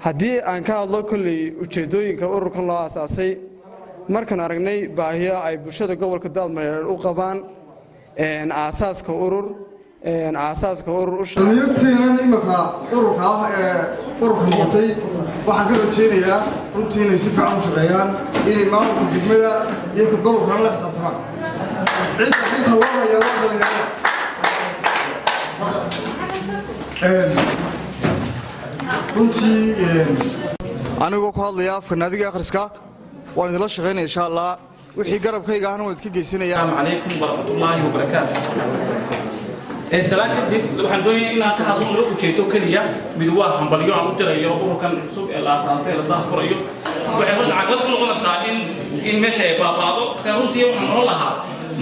Haddii aan ka hadlo kolley ujeeddooyinka ururkan loo aasaasay, markaan aragnay baahiyo ay bulshada gobolka Daadmareer u qabaan aasaaska urur. Dhalinyartiinan imika ururka ah ee ururka noqotay, waxaan ka rajaynayaa runtii inay si fiican u shaqeeyaan, inay maamulka degmada iyo ka gobolkana la xisaabtamaan. Cidda xilka loo hayaa waa dhalinyarada. Runtii anigoo ku hadlaya afka Naadiga Akhriska, waan idinla shaqaynaya insha Allah. Wixii garabkayga ahna waan idinka geysanaya. Asalaamu calaykum waraxmatullaahi wabarakaatu. Salaan kadib, waxaan doonayaa inaan ka hadlo laba ujeedo keliya. Mid waa hambalyo aan u dirayo ururkan cusub ee la aasaasay, la daahfurayo. Waxay horta caqabad ku noqonaysaa in meesha ay baabaado. Se runtii waxaan oran lahaa,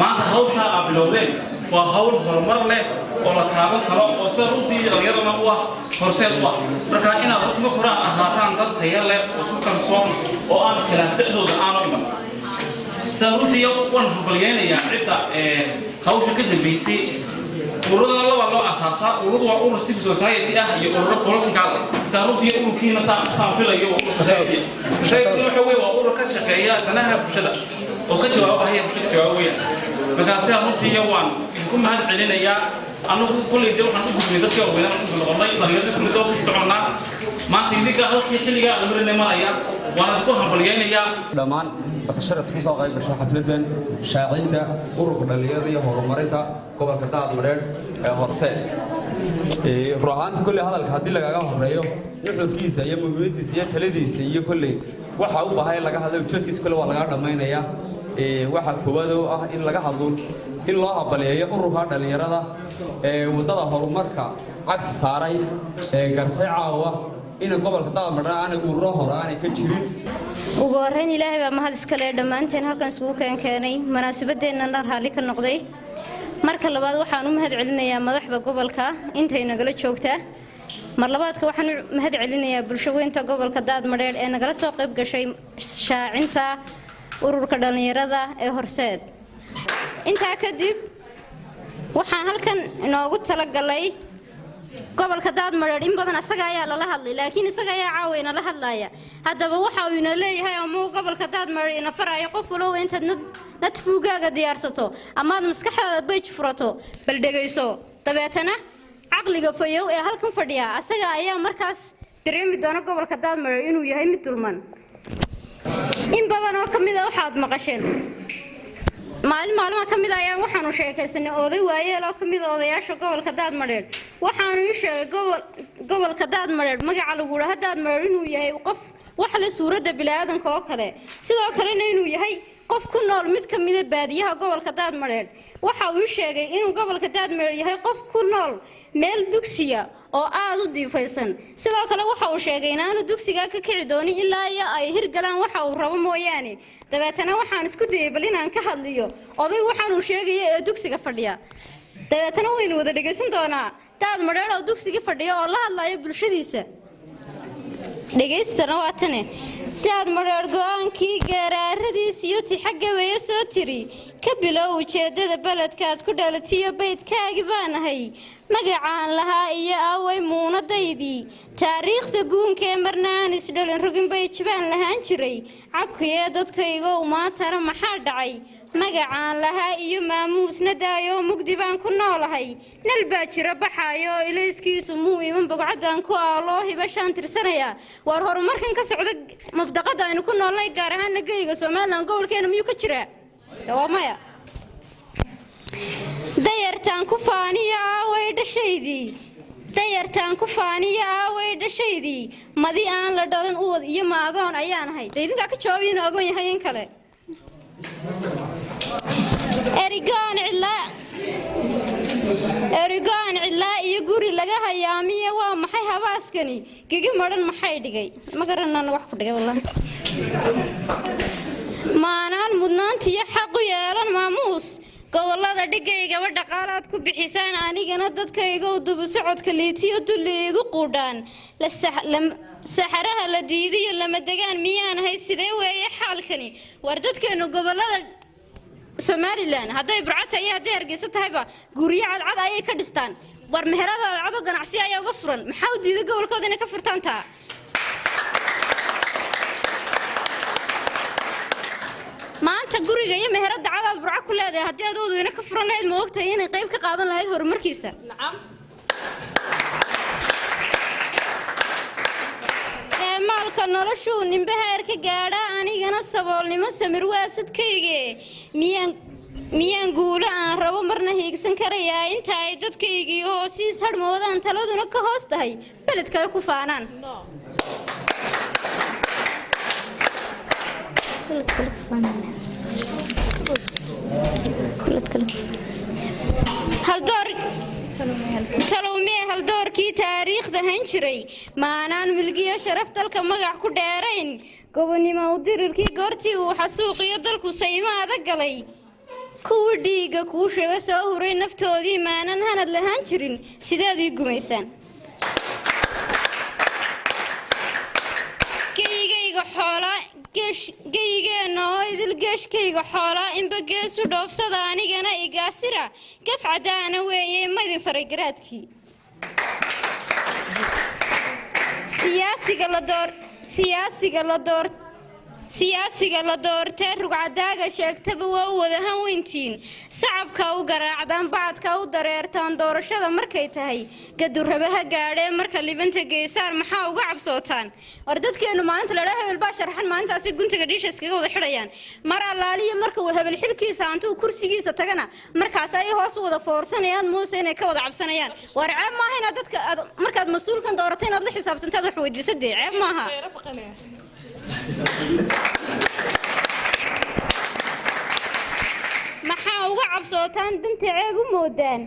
maanta hawshaa aa bilowdeen waa hawl horumar leh oo la taaban karo, oo sida runtii dhallinyaradana u ah horseed u ah. Marka inaad horta marka hore ahaataan dad tayo leh oo isku kalsoon oo aan khilaaf dhexdooda aanu iman. Sida runtii waan hambalyeynayaa cidda hawsha ka dambeysay. Ururadana laba loo asaasaa: ururadu waa urur civil society ah iyo ururo political. Sida runtii ururkiina saan filayo waa urur society. Society waxa weeye waa urur ka shaqeeya danaha bulshada oo ka jawaaba bahaya bulshada ka jawaaba weeyaan. Markaa sidaa runtii waan idinku mahad celinayaa. Anagu kolley dee waxaan u gudbinay dadkii waaweynaa u noqonnay, dhalinyarada kulli doo kasii soconnaa. Maanta idinka halkii xilligaa la marinay maraya, waana isku hambalyeynayaa. Dhammaan dadka ka soo qayb gashay xafladan shaacinta ururka dhallinyarada iyo horumarinta gobolka Daadmadheedh ee Horseed. Run ahaantii, kolley hadalka haddii lagaga horeeyo, nuxurkiisa iyo muhiimadiisa iyo taladiisa iyo kolley waxa u baahan in laga hadlo, ujeedkiisa kolley waa laga dhammaynayaa. Waxa koowaad oo ah in laga hadlo, in loo habaleeyo ururka dhallinyarada ee waddada horumarka cagta saaray, ee gartay caawa in gobolka Daadmadheedh aanay ururo hore aanay ka jirin. Ugu horreyn, Ilaahay baa mahad iskale dhammaanteen halkan isugu keenkeenay, munaasabadeenana raalli ka noqday. Marka labaad, waxaan u mahad celinayaa madaxda gobolka intay nagala joogtaa. Mar labaadka, waxaan u mahad celinayaa bulsho weynta gobolka Daadmadheedh ee nagala soo qayb gashay shaacinta ururka dhallinyarada ee Horseed. Intaa kadib, waxaan halkan inoogu talagalay gobolka Daadmadheedh in badan asaga ayaa lala hadlay, laakiin isaga ayaa caawa inala hadlaya. Haddaba waxa uu ina leeyahay ama uu gobolka Daadmadheedh ina faraya: qof walow intaad notebookaaga diyaarsato amaad maskaxdaada page furato, bal dhegayso. Dabeetana caqliga fayow ee halkan fadhiya asaga ayaa markaas dareemi doona gobolka Daadmadheedh inuu yahay mid dulman. In badan oo ka mid a waxaad maqasheen, maalin maalmaha ka mid a ayaan waxaanu sheekaysanay oday waayeel oo ka mid a odayaasha gobolka Daadmadheedh. Waxaanu ii sheegay gobolka Daadmadheedh, magaca lagu dhaha Daadmadheedh, inuu yahay qof wax le suuradda bini'aadanka oo kale, sidoo kalena inuu yahay qof ku nool mid ka mida baadiyaha gobolka Daadmadheedh. Waxa uu ii sheegay inuu gobolka Daadmadheedh yahay qof ku nool meel dugsiya oo aada u diifaysan. Sidoo kale waxa uu sheegay inaanu dugsigaa ka kici doonin ilaa iyo ay hirgalaan waxa uu rabo mooyaane. Dabeetana waxaan isku dayay bal inaan ka hadliyo oday waxaanuu sheegaya ee dugsiga fadhiya. Dabeetana waynu wada dhegaysan doonaa Daad Madheedh oo dugsigii fadhiya oo la hadlayo bulshadiisa. Dhegaystana waa tane: Daad Madheedh go-aankii geeraaradiis iyo tixagabeeye soo tiri, ka bilow ujeeddada beledkaad ku dhalatiyo baydkaagi baanahay, magacaan lahaa iyo aaway muunadaydii, taariikhda guunkee marna aan isdhalin rogin bay jibaan lahaan jiray. Cabkuyee dadkaygow, maantana maxaa dhacay? Magacaan lahaa iyo maamuusna daayoo mugdi baan ku noolahay. Nal baa jira baxaayo oo ilayskiisu muu iman, bogcaddaan ku aaloo hibashaan tirsanayaa. Waar horumarkan ka socda mabdaqada aynu ku noolnay, gaar ahaana geyga Somaliland, gobolkeena miyuu ka jiraa? Waa maya. Dayartaan ku faaniyo aaway dhashaydii? Dayartaan ku faaniyo aaway dhashaydii? Madi aan la dhalin uwad iyo ma agoon ayaan ahay? De idinkaa ka jawaabay inuu agoon yahay in kale. Erigoon cidlaa, erigoon cidlaa iyo guri laga hayaamiye, waa maxay habaaskani? Gigi madhan maxay dhigay? Ma garanana wax ku dhigay wallahi. Maanaan mudnaantiyo xaq u yeelan maamuus. Gobollada dhigaygaba dhaqaalaad ku bixisaan, anigana dadkaygow dubu socodka liitiyo dulli igu quudhaan. Saxaraha la diidiyo lama degaan miyaan ahay? Sidee weeye xaalkani? War dadkeenu gobollada Somaliland, hadday Burcata iyo hadday Hargeysa tahayba, guryo cadcad ayay ka dhistaan. War meherada cadcado ganacsi ayaa uga furan. Maxaa u diiday gobolkooda inay ka furtaan taa? Maanta guriga iyo meherada cadaad Burco ku leedahay, haddii aad Oodweyne ka furan lahayd, ma ogtahay inay qayb ka qaadan lahayd horumarkiisa? Ee maalka noloshuu nimbaheer ka gaadha, anigana saboolnimo samir waasadkayge. Miyaan guulo aan rabo marna hiigsan karayaa inta ay dadkaygii hoosiis hadhmoodaan, taladuna ka hoos tahay, beled kale ku faanaan? Talowmee haldoorkii taariikhda han jiray maanaan milgiyo sharaf dalka magac ku dheerayn? Gobonimo u dirirkii goortii uu xasuuqiyo dalku saymo adag galay, kuwii dhiigga kuu sheego soo huray naftoodii maanan hanad lahaan jirin? Sidaad ii gumaysaan? Geygayga xoolaa, geyigeenna oo idil, geeshkayga xoolaa inba geesu dhoofsada, anigana igaasira gaf cadaana weeye. Madin faragaraadkii siyaasiga la door siyaasiga la door siyaasiga la doortee rugcadaaga sheegtaba waa u wada han weyntiin, sacabka u garaacdaan, bacadka u dareertaan doorashada markay tahay. Gadurraba ha gaadhee marka libanta geysaan, maxaa uga cabsootaan? War dadkeenu maalinta ladhaa hebel baa sharxan, maalintaasi guntiga dhiisha iskaga wada xidhayaan. Mar allaaliya marka uu hebel xilkiisa hantuu kursigiisa tagana, markaas ay hoos u wada foorsanayaan, muuse inay ka wada cabsanayaan. War ceeb maaha inaad dadka aad markaad mas-uulkan dooratay inaad la xisaabtantaad wax weydiisadee? Ceeb maaha. Maxaa uga cabsootaan danta ceeb u moodaan?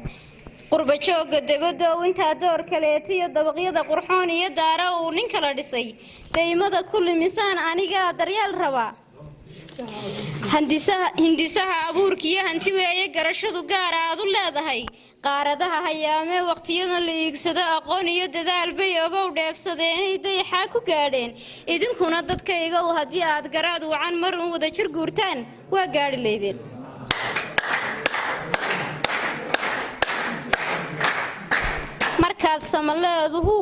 Qurba joogga dabadow, intaa door kaleeta iyo dabaqyada qurxoon iyo daara uu nin kala dhisay daymada ku lumisaan, anigaa daryeel rabaa. Hindisaha abuurkiiyo hanti weeye garashadu gaara aad u leedahay. Qaaradaha hayaamee waqtiyadan la iigsado, aqoon iyo dadaal bay ogow dheefsadeenay dayaxaa ku gaadheen. Idinkuna dadkaygow, haddii aad garaad wacan mar un wadajir guurtaan, waa gaadhi laydeen. Markaad samaleeduhu,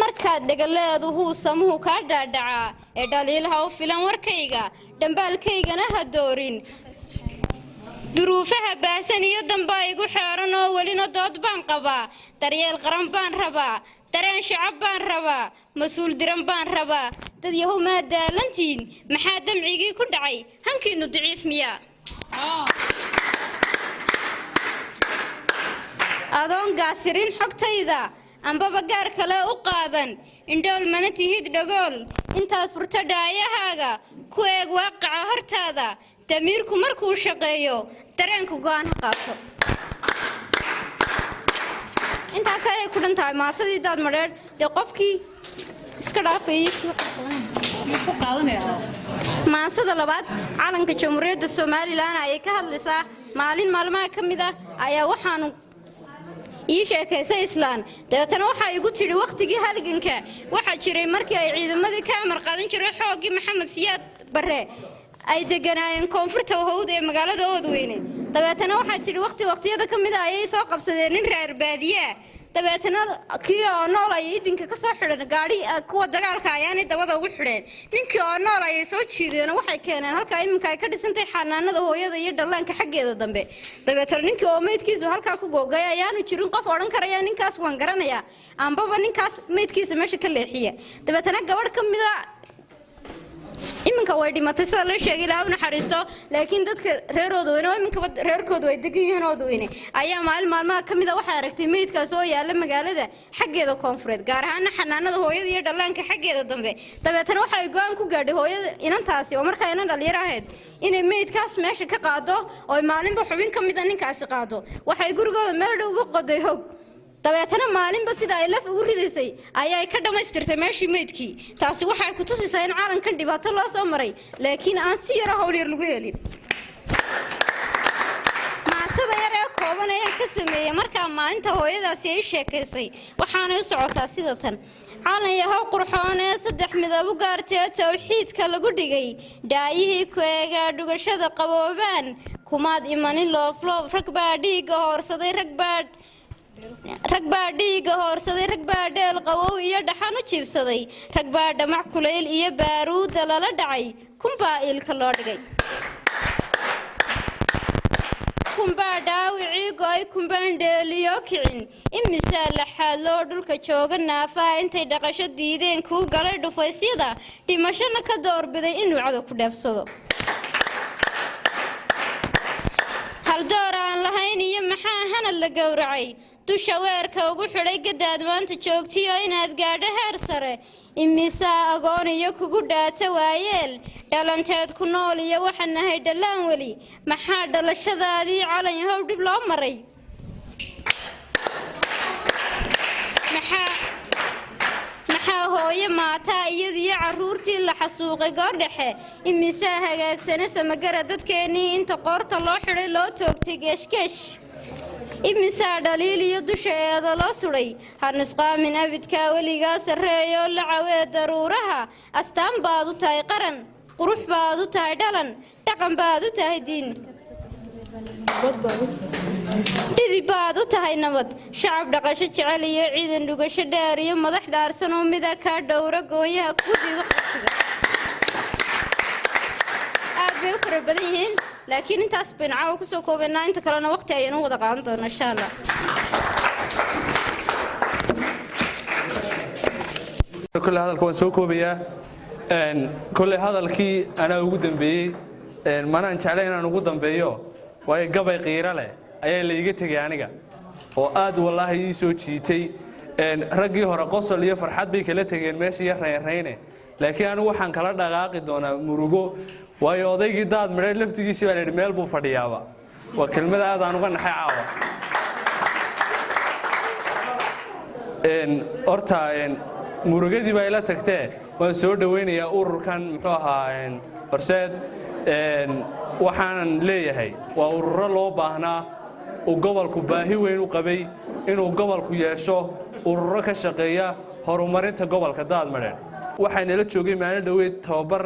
markaad dhegaleeduhuu samuhu kaa dhaadhacaa ee dhaliilha u filan warkayga, dhambaalkaygana ha doorin. Duruufaha baahsan iyo dambaa igu xeeran oo welina dood baan qabaa. Daryeel qaran baan rabaa, dareen shacab baan rabaa, mas-uul diran baan rabaa. Dad yahow, maa daalantiin? Maxaa damcigii ku dhacay? Hankiinnu daciif miyaa? Adoon gaasirin xogtayda ambaba gaar kale u qaadan, indhool mana tihid dhagool. Intaad furto dhaayahaaga ku eeg waaqaca hortaada. Damiirku markuu shaqeeyo, dareenku go'aan ha qaato. Intaas ayay ku dhan tahay maasadii Daad Madheedh. Dee qofkii iska dhaafayay. Maansada labaad calanka Jamhuuriyadda Somaliland ayay ka hadlaysaa. Maalin maalmaha ka mid ah ayaa waxaanu ii sheekaysay islaan. Dabeetana waxaa igu tidhi, wakhtigii halganka waxaa jiray markii ay ciidamadii ka amar qaadan jiray xooggii Maxamed Siyaad Barre ay deganaayeen koonfurta Hawd ee magaalada Oodweyne. Dabeetana waxaa tidhi, wakhti wakhtiyada ka mida ayay soo qabsadeen nin reer baadiyaa. Dabeetana kii oo nool ayay idinka ka soo xidhan gaadhi kuwa dagaalka ayaanay dabada ugu xidheen. Ninkii oo nool ayay soo jiideen oo waxay keeneen halkaa iminka ay ka dhisantay xanaanada hooyada iyo dhallaanka xaggeeda dambe. Dabeetana ninkii oo meydkiisu halkaa ku googay ayaanu jirin qof odhan karaya ninkaas waan garanayaa, ambaba ninkaas meydkiisa meesha ka leexiya. Dabeetana gabadh ka mida, iminka way dhimatay sida loo sheegay, Ilaah u naxariisto, laakiin dadka reer Oodweyne oo iminkaba reerkoodu ay degan yihiin Oodweyne, ayaa maalin maalmaha ka mid a waxay aragtay meydkaas oo yaalla magaalada xaggeeda koonfureed, gaar ahaana xanaanada hooyada iyo dhallaanka xaggeeda dambe. Dabeetana waxay go'aan ku gaadhay hooyada inantaasi, oo markaa inan dhalinyaro ahayd, inay meydkaas meesha ka qaado oo maalinba xubin ka mida ninkaasi qaado. Waxay gurigooda meel dhow uga qoday hog. Dabeetana maalinba sida ay laf ugu ridaysay ayay ka dhammaystirtay meeshii meydkii. Taasi waxay ku tusaysaa in caalamkan dhibaato loo soo maray, laakiin aan si yaro hawl yar lagu helin. kooban ayaan ka sameeyey markaa maalinta hooyadaasi ay sheekaysay. Waxaanay u socotaa sida tan: Calan yahow qurxoon ee saddex midab u gaartee towxiidka lagu dhigay, dhaayihii ku eegaa dhugashada qaboobaan. Kumaad imanin loofloof, rag baa dhiigga hoorsaday, rag baa dhiigga hoorsaday, rag baa dheel qabow iyo dhaxan u jiibsaday, rag baa dhamac kulayl iyo baaruudda lala dhacay, kunbaa iilka loo dhigay, kunbaa dhaawicii go'ay, kunbaan dheeliyo kicin. Imisaa laxaad loo dhulka jooga naafaha intay dhaqasho diideen kuu galay dhufaysyada, dhimashona ka doorbiday inuu cadow ku dheefsado. Haldoor aan lahayn iyo maxaa hanad la gowracay, dusha weerka ugu xidhay gadaad maanta joogtiyo inaad gaadho heer sare. Imisaa agoon iyo kugu dhaata waayeel, dhalanteed ku nool iyo waxaan nahay dhallaan weli. Maxaa dhalashadaadii calan yahow dhib loo maray? Maxaa hooyo maataa iyadiyo carruurtii la xasuuqay goor dhexe? Imisaa hagaagsane samagara dadkeennii inta qoorta loo xidhay loo toogtay geeshgeesh? Imisaa dhaliil iyo dusha eeda loo sudhay? Ha nusqaamin abidkaa, weligaa sarreeyoo la cawee daruuraha. Astaan baad u tahay qaran, qurux baad u tahay dhalan, dhaqan baad u tahay diin, dhidib baad u tahay nabad. Shacab dhaqasho jecel iyo ciidan dhugasho dheer iyo madax dhaarsan oo mida kaa dhowra goonyaha kuu diido qursiga. Aad bay u fara badan yihiin, laakiin intaas baynu caawa kusoo koobaynaa. Inta kalena waqti ayaynu wada qaadan doonaa, insha Allah. Kolley hadalka waan soo koobayaa. Kolley hadalkii anaa ugu dambeeyey, manaan jeclay inaan ugu dambeeyo, waayo gabay qiiro leh ayaa la iiga tegay aniga oo aad wallaahi ii soo jiitay. Raggii hore qosol iyo farxad bay kala tegeen meesha iyo raynrayne, laakiin anigu waxaan kala dhaqaaqi doonaa murugo, waayo odaygii daad midhay laftigiisii baa la yidhi meel buu fadhiyaaba. Waa kelmada aad aan uga naxay caawa. Horta murugadii baa ila tagtee, waan soo dhowaynayaa ururkan muxuu ahaa Horseed. Waxaanan leeyahay waa ururo loo baahnaa uu gobolku baahi weyn u qabay inuu gobolku yeesho ururo ka shaqeeya horumarinta gobolka Daadmadheedh. Waxaa nala joogay maalin dhoweyd tababar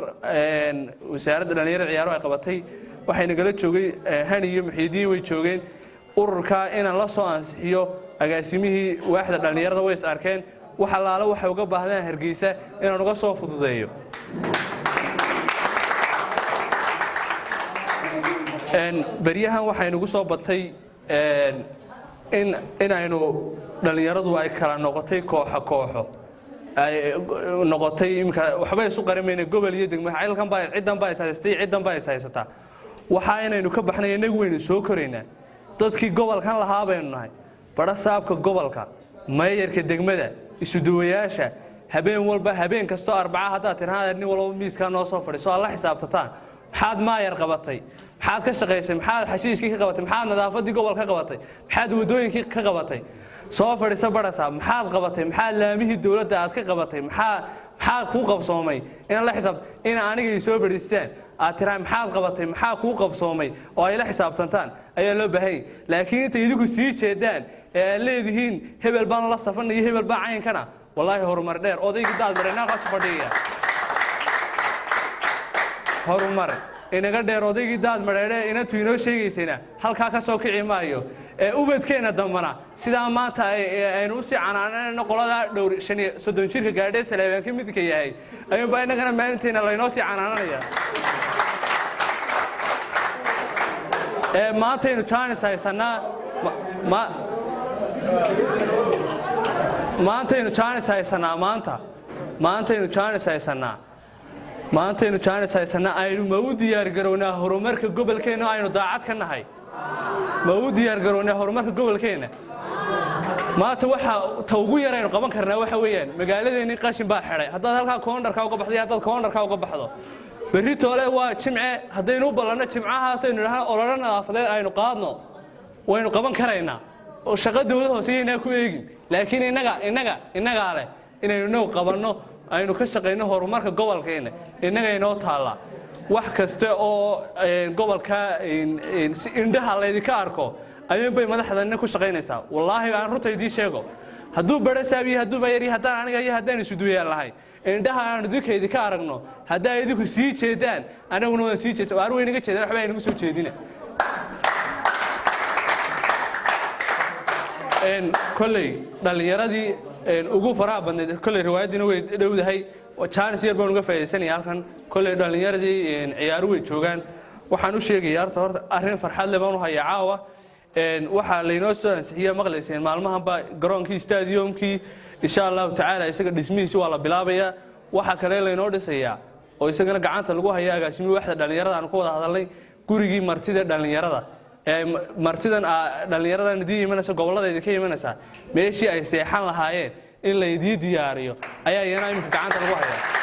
wasaaradda dhallinyarada ciyaaruhu ay qabatay. Waxay nagala joogay Hani iyo Muxiidiin, way joogeen. Ururka inaan la soo ansixiyo agaasimihii waaxda dhallinyarada way is arkeen. Wax allaale waxay uga baahdaan Hargeysa inaan uga soo fududeeyo. Beryahan waxaynugu soo batay in aynu dhallinyaradu ay kala noqotay kooxo kooxo ay noqotay. Imika waxba isu qarimayna, gobol iyo degmo halkan baa ciddan baa is haysatay, ciddan baa is haysataa. Waxaa inaynu ka baxnay, innagu waynu soo koraynaa, dadkii gobolkan lahaa baynu nahay. Badha saabka gobolka, maayarka degmada, isuduwayaasha, habeen walba, habeen kastoo Arbaca haddaad tirahaan nin walba miiskaa noo soo fadhiiso aad la xisaabtataan: maxaad maayar qabatay? Maxaad ka shaqaysay? Maxaad xashiishkii ka qabatay? Maxaad nadaafadii gobol ka qabatay? Maxaad waddooyinkii ka qabatay? Soo fadhiiso badhasaab, maxaad qabatay? Maxaad laamihii dowladda aad ka qabatay? Maxaa kuu qabsoomay? Inaan la xisaab in aniga ay soo fadhiistaan aad tiraan maxaad qabatay, maxaa kuu qabsoomay, oo ay la xisaabtantaan ayaa loo baahan yahay. Laakiin intay idigu sii jeedaan ee aad leedihiin hebel baan la safan iyo hebel baa caynkana, wallaahi horumar dheer odaygii daad maray naaqaas fadhiya, horumar inaga dheer odaygii daad madheedhe inantu inoo sheegaysayna halkaa ka soo kici maayo. Ee ubadkeenna dambana sidaa maanta aynu usii canaananayno qoladaa dhowr 35 jirka gaadhee Saleebaan ka midka yahay ayuunbaa innagana maalinteena laynoo sii canaananaya. Ee maantaynu jaanis haysanaa, maantaynu jaanis haysanaa, maantaynu jaanis haysanaa, maantaynu jaanis haysanaa. Aynu ma u diyaargarownaa horumarka gobolkeenna? Aynu daacad ka nahay, ma u diyaargarownaa horumarka gobolkeenna? Maanta waxa ta ugu yar aynu qaban karnaa waxa weeyaan magaaladeennii qashin baa xidhay. Haddaad halkaa koondharkaa uga baxdo iyo haddaad koondharkaa uga baxdo, berri toole waa Jimce, haddaynu u ballanno Jimcahaas aynu idhaahno ololo nadaafadeed aynu qaadno, waynu qaban karaynaa. Oo shaqo dowlad hoose yaynaa ku eegin, laakiin innagaa leh inaynu inagu qabanno, aynu ka shaqayno horumarka gobolkeena. Innaga inoo taallaa wax kasta oo gobolka si indhaha laydinka arko. Ayuunbay madaxdanina ku shaqaynaysaa. Wallaahi, aan runta idiin sheego, hadduu barasaab iyo hadduu maayar iyo haddaan aniga iyo haddaan isuduwayaan lahay, indhaha aan idinka idinka aragno, haddaa idinku sii jeedaan, anaguna waan sii jeesa. Waar waynaga jeedaan, waxba aynagu soo jeedina. Kolley dhallinyaradii ugu faraha badnayd, kolley riwaayaddiina way dhowdahay, jaanis yar baan uga faa'iidaysanaya halkan. Kolley dhallinyaradii ciyaaru way joogaan. Waxaan u sheegaya horta arrin farxad leh baan u hayaa caawa. Waxaa laynoo soo ansixiya, maqlayseen maalmahanba, garoonkii stadiumkii. Insha Allahu tacaala isaga dhismihiisi waa la bilaabayaa. Waxaa kale laynoo dhisayaa oo isagana gacanta lagu haya, agaasimihi waaxda dhallinyarada aan ku wada hadalnay, gurigii martida dhallinyarada ee martidan dhallinyaradan idiin imanaysa, gobollada idinka imanaysa, meeshii ay seexan lahaayeen in laydiin diyaariyo ayaa iyana iminka gacanta lagu hayaa.